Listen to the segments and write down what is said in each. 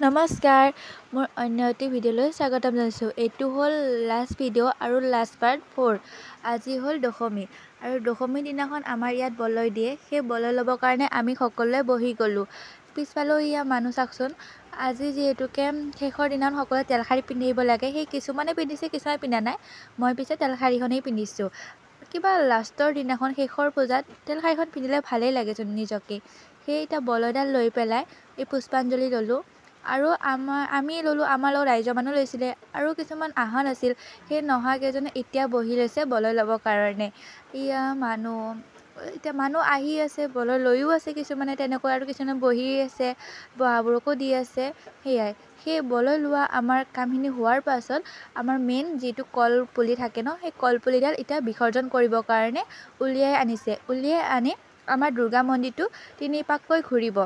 নমস্কাৰ, মোৰ অন্য এটি ভিডিঅ'লৈ স্বাগতম জনাইছোঁ। এইটো হ'ল লাষ্ট ভিডিঅ' আৰু লাষ্ট পাৰ্ট 4। আজি হ'ল দশমী আৰু দশমী দিনাখন আমাৰ ইয়াত বলয় দিয়ে। সেই বলয় ল'বৰ কাৰণে আমি সকলোৱে বহি গ'লোঁ। পিছফালেও ইয়াৰ মানুহ চাওকচোন। আজি যিহেতুকে শেষৰ দিনাখন সকলোৱে তেলশাৰী পিন্ধি আহিব লাগে, সেই কিছুমানে পিন্ধিছে, কিছুমানে পিন্ধা নাই। মই পিছে তেলশাৰীখনেই পিন্ধিছোঁ। কিবা লাষ্টৰ দিনাখন শেষৰ পূজাত তেলশাৰীখন পিন্ধিলে ভালেই লাগেচোন নিজকে। সেই এতিয়া বলয়ডাল লৈ পেলাই এই পুষ্পাঞ্জলি ল'লোঁ আৰু আমি ল'লোঁ, আমাৰ লগত ৰাইজৰ মানুহ লৈছিলে আৰু কিছুমান অহা নাছিল। সেই নহা কেইজনে এতিয়া বহি লৈছে বলয় ল'বৰ কাৰণে। এয়া মানুহ এতিয়া মানুহ আহি আছে, বলয় লৈও আছে কিছুমানে তেনেকৈ, আৰু কিছুমানে বহি আছে, বহাবোৰকো দি আছে। সেয়াই সেই বলয় লোৱা আমাৰ কামখিনি হোৱাৰ পাছত আমাৰ মেইন যিটো কলপুলি থাকে ন, সেই কলপুলিডাল এতিয়া বিসৰ্জন কৰিবৰ কাৰণে উলিয়াই আনিছে। উলিয়াই আনি আমাৰ দুৰ্গা মন্দিৰটো তিনিপাককৈ ঘূৰিব।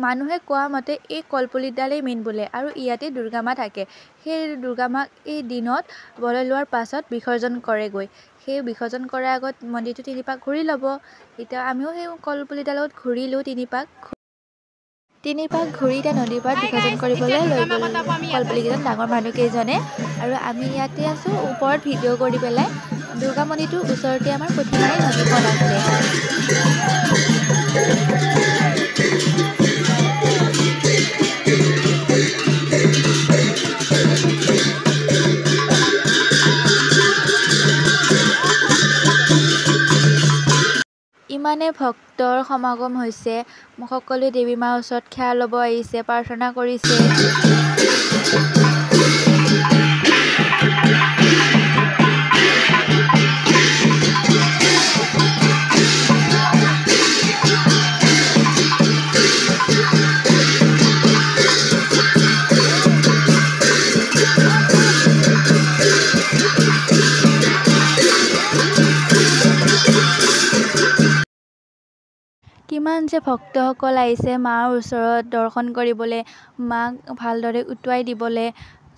মানুহে কোৱা মতে এই কলপুলিডালেই মেইন বোলে আৰু ইয়াতে দুৰ্গা মা থাকে। সেই দুৰ্গা মাক এই দিনত বলয় লোৱাৰ পাছত বিসৰ্জন কৰেগৈ। সেই বিসৰ্জন কৰাৰ আগত মন্দিৰটো তিনিপাক ঘূৰি ল'ব। এতিয়া আমিও সেই কলপুলিডালত ঘূৰিলোঁ তিনিপাক। তিনিপাক ঘূৰি এতিয়া নদীৰ পাৰত বিসৰ্জন কৰিবলৈ লৈ গ'ল কলপুলিকেইজন, ডাঙৰ মানুহকেইজনে, আৰু আমি ইয়াতে আছোঁ ওপৰত ভিডিঅ' কৰি পেলাই। দুৰ্গা মন্দিৰটোৰ ওচৰতে আমাৰ পুথিমাৰী নদীখন আছে। ইমানে ভক্তৰ সমাগম হৈছে, সকলোৱে দেৱী মাৰ ওচৰত সেৱা ল'ব আহিছে, প্ৰাৰ্থনা কৰিছে। কিমান যে ভক্তসকল আহিছে মাৰ ওচৰত দৰ্শন কৰিবলৈ, মাক ভালদৰে উটুৱাই দিবলৈ।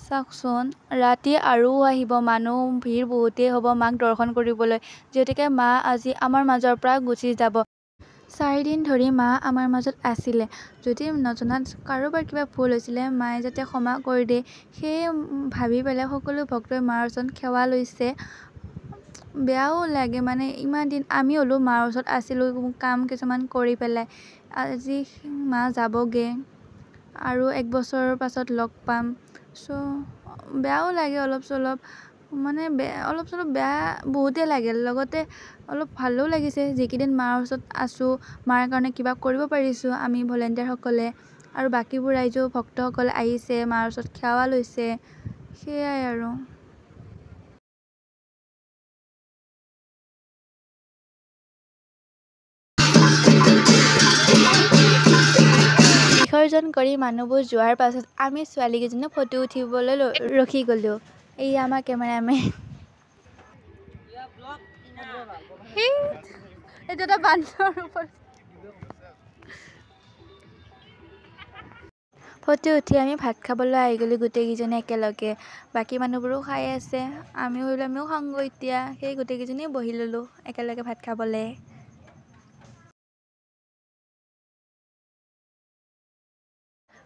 চাওকচোন, ৰাতি আৰু আহিব মানুহ, ভিৰ বহুতেই হ'ব মাক দৰ্শন কৰিবলৈ, যিহেতুকে মা আজি আমাৰ মাজৰ পৰা গুচি যাব। চাৰিদিন ধৰি মা আমাৰ মাজত আছিলে। যদি নজনাত কাৰোবাৰ কিবা ভুল হৈছিলে, মায়ে যাতে ক্ষমা কৰি দিয়ে সেয়ে ভাবি পেলাই সকলো ভক্তই মাৰ ওচৰত সেৱা লৈছে। বেয়াও লাগে, মানে ইমান দিন আমি হ'লেও মাৰ ওচৰত আছিলোঁ কাম কিছুমান কৰি পেলাই, আজি মা যাবগৈ আৰু এক বছৰৰ পাছত লগ পাম। চ' বেয়াও লাগে অলপ চলপ, মানে অলপ চলপ বেয়া বহুতেই লাগে, লগতে অলপ ভালো লাগিছে যিকেইদিন মাৰ ওচৰত আছোঁ, মাৰ কাৰণে কিবা কৰিব পাৰিছোঁ আমি ভলেণ্টিয়াৰসকলে, আৰু বাকীবোৰ ৰাইজেও ভক্তসকল আহিছে মাৰ ওচৰত সেৱা লৈছে, সেয়াই আৰু। বিসৰ্জন কৰি মানুহবোৰ যোৱাৰ পাছত আমি ছোৱালীকেইজনীও ফটো উঠিবলৈ ৰখি গ'লোঁ। এই আমাৰ কেমেৰামেন, এইটো এটা বান্দৰ ওপৰত ফটো উঠি আমি ভাত খাবলৈ আহি গ'লোঁ গোটেইকেইজনী একেলগে। বাকী মানুহবোৰো খাই আছে, আমিও আমিও খাওঁগৈ এতিয়া। সেই গোটেইকেইজনীয়ে বহি ল'লোঁ একেলগে ভাত খাবলৈ।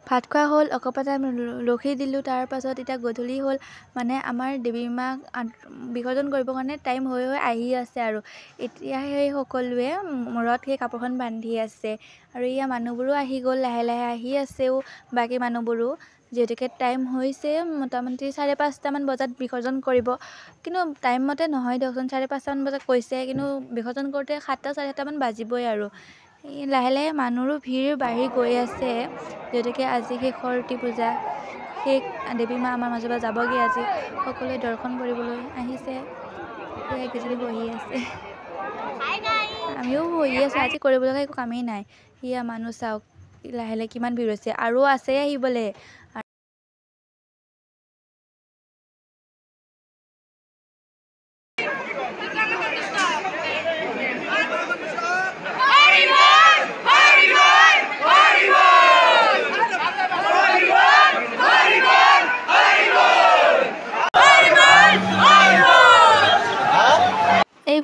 ভাত খোৱা হ'ল, অকণমান টাইম ৰখি দিলোঁ। তাৰ পাছত এতিয়া গধূলি হ'ল, মানে আমাৰ দেৱী মাক বিসৰ্জন কৰিবৰ কাৰণে টাইম হৈ হৈ আহি আছে আৰু এতিয়া সেই সকলোৱে মূৰত সেই কাপোৰখন বান্ধি আছে। আৰু ইয়াৰ মানুহবোৰো আহি গ'ল, লাহে লাহে আহি আছেও বাকী মানুহবোৰো, যিহেতুকে টাইম হৈছে মোটামুটি 5:30মান বজাত বিসৰ্জন কৰিব। কিন্তু টাইম মতে নহয় দিয়কচোন, 5:30মান বজাত কৈছে, কিন্তু বিসৰ্জন কৰোঁতে 7টা 7:30মান বাজিবই আৰু। লাহে লাহে মানুহৰো ভিৰ বাঢ়ি গৈ আছে, যিহেতুকে আজি শেষৰটি পূজা, সেই দেৱী মা আমাৰ মাজৰ পৰা যাবগৈ আজি। সকলোৱে দৰ্শন কৰিবলৈ আহিছে, সেইকেইজনী বহি আছে, আমিও বহি আছোঁ। আজি কৰিব লগা একো কামেই নাই। সেয়া মানুহ চাওক, লাহে লাহে কিমান ভিৰ হৈছে, আৰু আছে আহিবলৈ।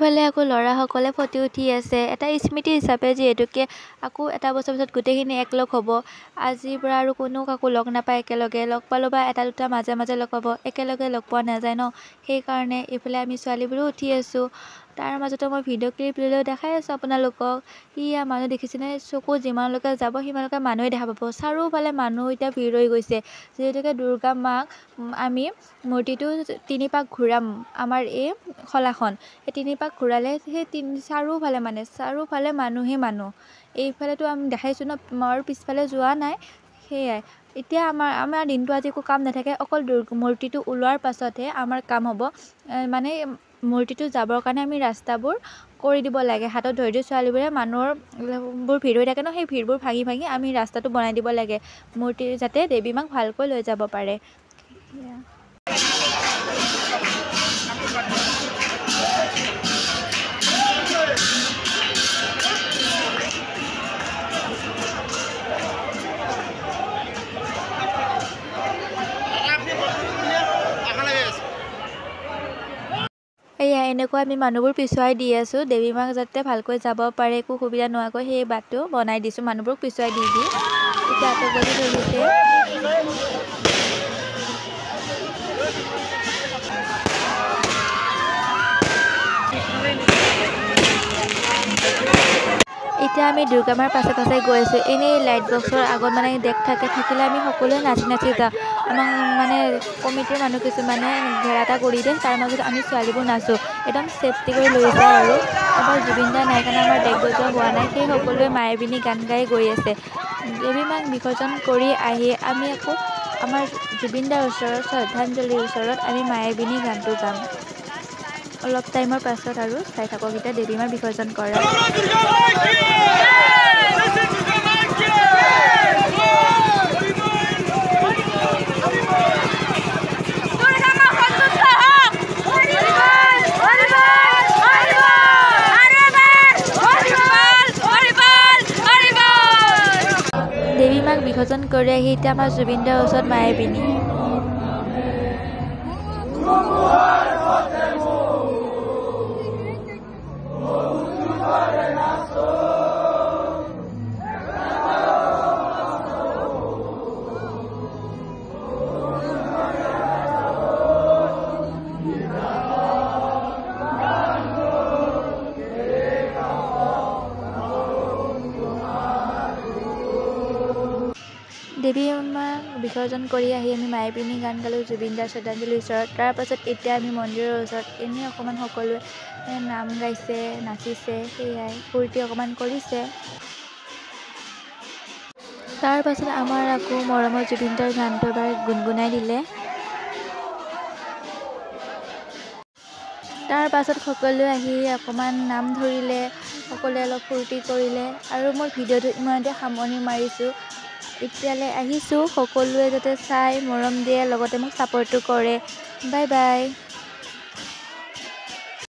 এইফালে আকৌ ল'ৰাসকলে ফটো উঠি আছে এটা স্মৃতি হিচাপে, যিহেতুকে আকৌ এটা বছৰ পিছত গোটেইখিনি একলগ হ'ব। আজিৰ পৰা আৰু কোনো কাকো লগ নাপায়, একেলগে লগ পালেও বা এটা দুটা মাজে মাজে লগ পাব, একেলগে লগ পোৱা নাযায় ন। সেইকাৰণে এইফালে আমি ছোৱালীবোৰো উঠি আছোঁ। তাৰ মাজতে মই ভিডিঅ' ক্লিপ লৈ লৈ দেখাই আছোঁ আপোনালোকক। ইয়া মানুহ দেখিছেনে, চকু যিমানলৈকে যাব সিমানলৈকে মানুহেই দেখা পাব। চাৰিওফালে মানুহ এতিয়া ভিৰ হৈ গৈছে, যিহেতুকে দুৰ্গা মাক আমি মূৰ্তিটো 3 পাক ঘূৰাম। আমাৰ এই খলাখন সেই 3 পাক ঘূৰালে সেই তিনি চাৰিওফালে, মানে চাৰিওফালে মানুহেই মানুহ। এইফালেতো আমি দেখাইছোঁ ন, মই আৰু পিছফালে যোৱা নাই। সেয়াই এতিয়া আমাৰ দিনটো আজি একো কাম নাথাকে, অকল মূৰ্তিটো ওলোৱাৰ পাছতহে আমাৰ কাম হ'ব। মানে মূৰ্তিটো যাবৰ কাৰণে আমি ৰাস্তাবোৰ কৰি দিব লাগে, হাতত ধৰি ধৰি ছোৱালীবোৰে। মানুহৰ বোৰ ভিৰ হৈ থাকে ন, সেই ভিৰবোৰ ভাঙি ভাঙি আমি ৰাস্তাটো বনাই দিব লাগে, মূৰ্তি যাতে দেৱী মাক ভালকৈ লৈ যাব পাৰে। এয়া এনেকুৱা আমি মানুহবোৰ পিছুৱাই দি আছোঁ, দেৱী মাক যাতে ভালকৈ যাব পাৰে একো সুবিধা নোহোৱাকৈ। সেই বাটটো বনাই দিছোঁ মানুহবোৰক পিছুৱাই দি দি। এতিয়া আতচবাজি ধৰিছে। এতিয়া আমি দুৰ্গা মাৰ পাছে পাছে গৈ আছোঁ। এনেই লাইট বক্সৰ আগত মানে ডেক থাকে, থাকিলে আমি সকলোৱে নাচি নাচি যাওঁ। আমাক মানে কমিটিৰ মানুহ কিছুমানে ঘেৰা এটা কৰি দিয়ে, তাৰ মাজত আমি ছোৱালীবোৰ নাচোঁ, একদম ছেফটি কৰি লৈ যায়। আৰু এবাৰ জুবিন দা নাই কাৰণে আমাৰ ডেক বজোৱা হোৱা নাই। সেই সকলোৱে মায়াবিনী গান গাই গৈ আছে। দেৱী মাক বিসৰ্জন কৰি আহি আমি আকৌ আমাৰ জুবিন দাৰ ওচৰত, শ্ৰদ্ধাঞ্জলিৰ ওচৰত আমি মায়াবিনী গানটো গাম অলপ টাইমৰ পাছত। আৰু চাই থাকক এতিয়া দেৱী মাক বিসৰ্জন কৰা। দেৱী মাক বিসৰ্জন কৰি আহি এতিয়া আমাৰ জুবিন দাৰ ওচৰত মায়াবিনী। দেৱী মাক বিসৰ্জন কৰি আহি আমি মায়াবিনী গান গালোঁ জুবিন দাৰ শ্ৰদ্ধাঞ্জলিৰ ওচৰত। তাৰপাছত এতিয়া আমি মন্দিৰৰ ওচৰত এনেই অকণমান সকলোৱে নাম গাইছে, নাচিছে, সেয়াই ফূৰ্তি অকণমান কৰিছে। তাৰপাছত আমাৰ আকৌ মৰমৰ জুবিন দাৰ গানটো এবাৰ গুণগুণাই দিলে। তাৰপাছত সকলোৱে আহি অকণমান নাম ধৰিলে, সকলোৱে অলপ ফূৰ্তি কৰিলে আৰু মোৰ ভিডিঅ'টো ইমানতে সামৰণি মাৰিছোঁ। এতিয়ালৈ আহিছোঁ, সকলোৱে যাতে চাই মৰম দিয়ে, লগতে মোক ছাপোৰ্টো কৰে। Bye bye.